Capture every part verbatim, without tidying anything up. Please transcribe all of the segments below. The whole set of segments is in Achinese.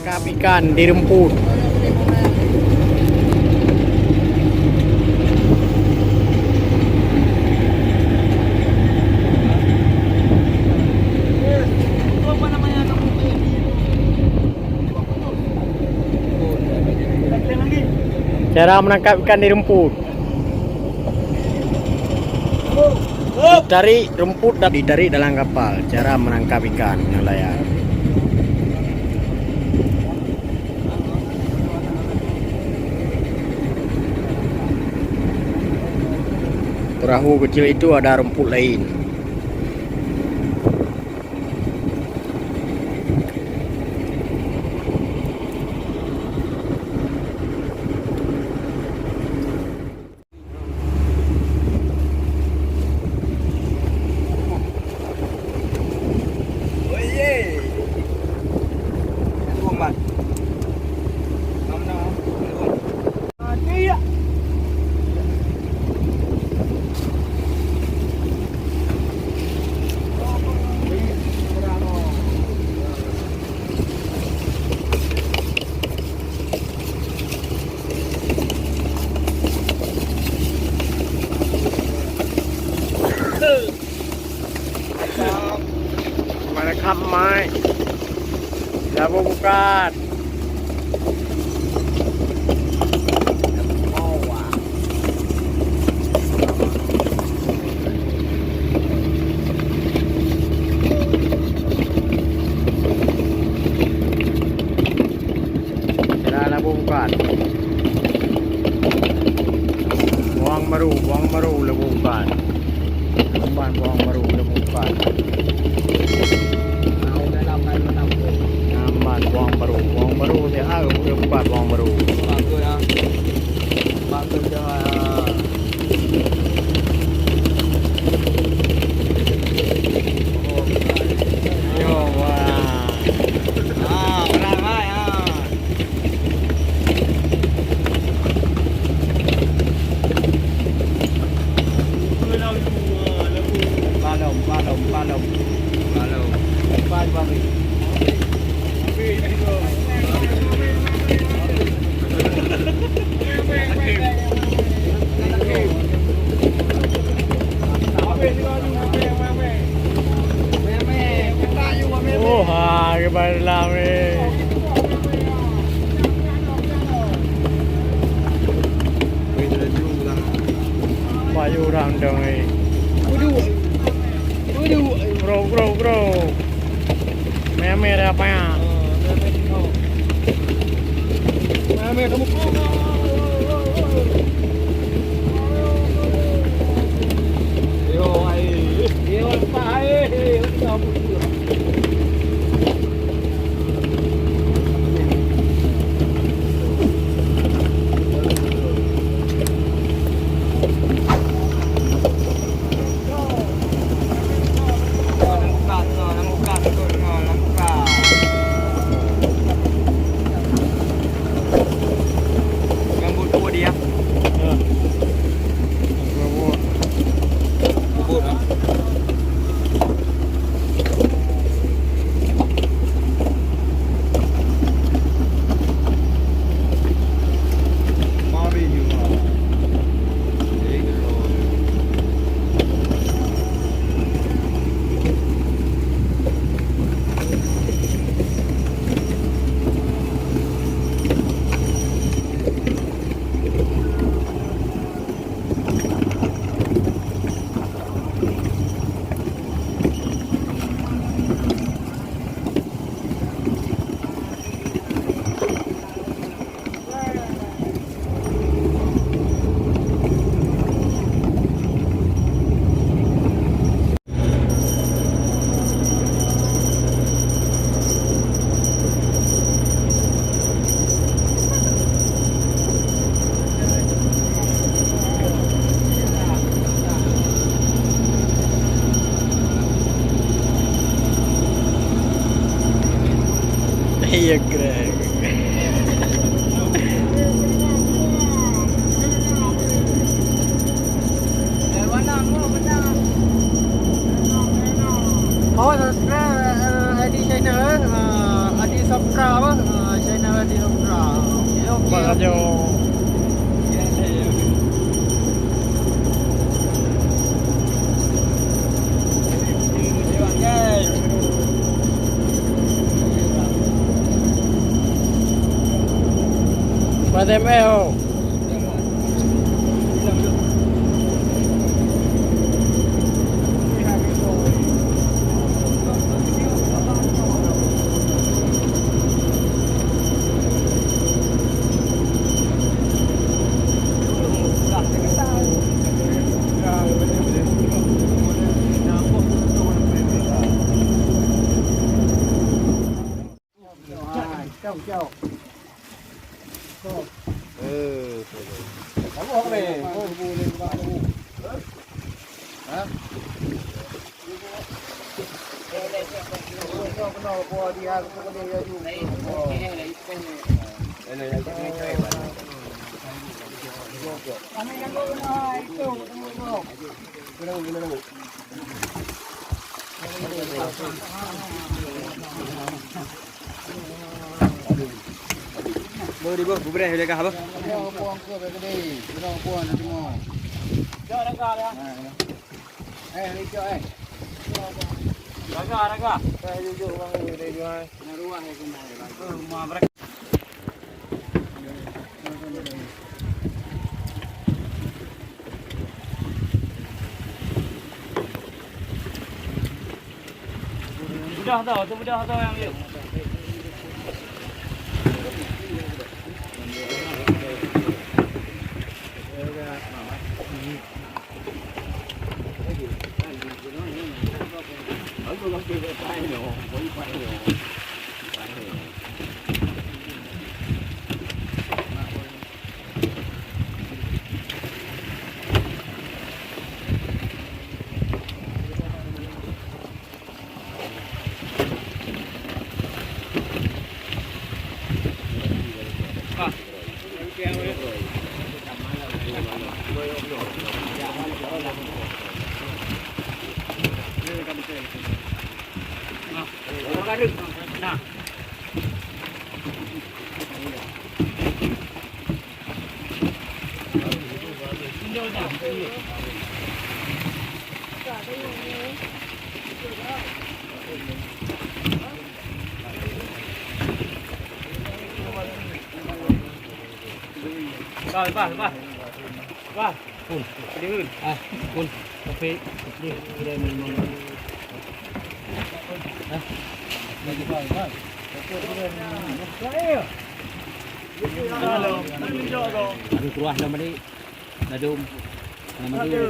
Tangkap ikan di rumput. Cara menangkap ikan di rumput. Ditarik rumput dan ditarik dalam kapal. Cara menangkap ikan nelayan. Perahu kecil itu ada rumput lain. Mana kap mai? Labu bukan. Dah labu bukan. Bawang baru, bawang baru labu bukan. Aman bawang baru labu bukan. Aman bawang baru, bawang baru dia ah, labu bukan bawang baru. Bagus ah. Bagus dah. Yo, wah. Ah, orang hai ah. Palom, palom, palom. Palom. Palom. Oh, ha, kiban lam ni. Payu urang dong ni. Bro, bro, bro. Mè-mè dah apa ya? Mè-mè kamu. Yo, ai. Yo, lepas, ai. Oh, subscribe, eh, Adi channel, eh, Adi Sabtra apa? Eh, channel Adi Sabtra. Okey, okey, okey. Berapa M L? Beuh, di beuh, beubreh lé kah, beuh. Jok, raga, ya. Eh, ni jok, eh. Raga, raga. Eh, jok, jok, bang, ni jok, eh. Naruah, eh, kena, eh, raga. Eh, rumah berek. Udah tau, tu udah tau yang yuk. Nah. Bah, bah, bah. Bah. Pun. Pun. Ah, pun. Tapi, dia, dia memang. Hah? Lagi, bah, bah. Tapi dia memang. Halo. Halo. Aduh, keluar dah balik. Ladom. Nama dia?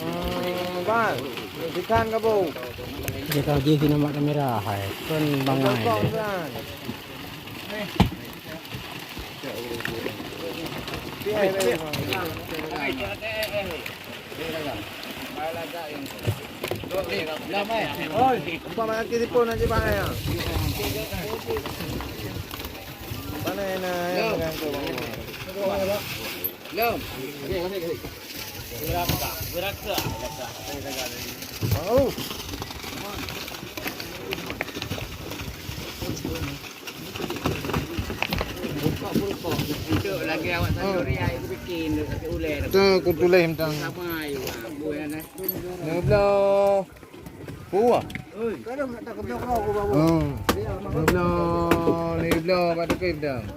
Hmm, Bang, ikan kabo. Dia tahu jih kena mak kamera, hai. Kan bangai. Oi, empat malam kita pun nak cepat ya. Mana yang nak yang megang tu, Bang? Belum. Gerak, gerak, gerak. Mau. Rukok, rukok. Untuk lagi awak tandoori, ai kubikin, sakit ulèe. Tu, ku tuléh mantong. Sama ai, wah, buah, eh. Neubloe. Puah. Hmm. Neubloe, neubloe, bak teukèe mantong.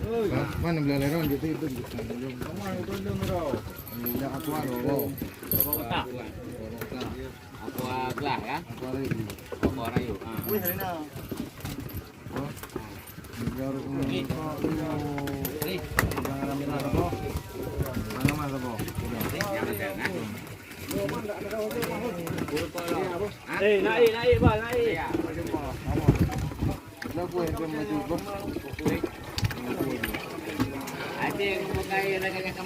Ha, mana bloe lerong, jeuet itu. Neubloe aqua, rokok. Rokok kotak. Aqua gelas, ya? Aqua rayu. Aqua rayu, ha. Wih, Rina. Eh, naik, naik, bang, naik.